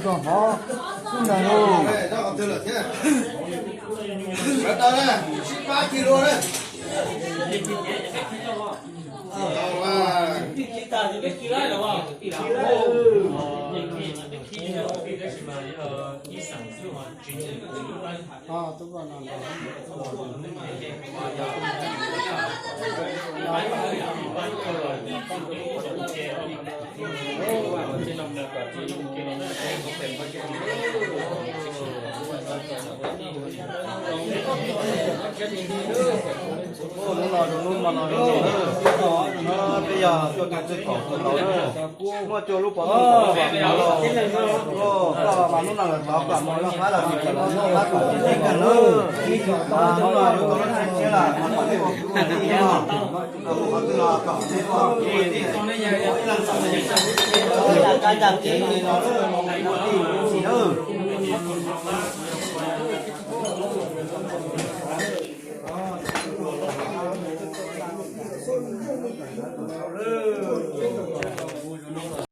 Rau hov, lub ntawd lauj. Hnub no zoo, hnub no zoo, no peb yog tuaj tau txij kaum tus tau na. Muaj cua lub pov, koj mas hnub no los tov kom mus loj qab los tsis tau los loj qab kom tsis tau kawg na. Hnub no yuav tau lub tsev siab lawm, mas kom peb ua kwv ua tij no, kom ua kwv los kom peb ua kwv ua tij, ib leeg txom nyem, ib leeg txom nyem li no, ua tij ua txij na.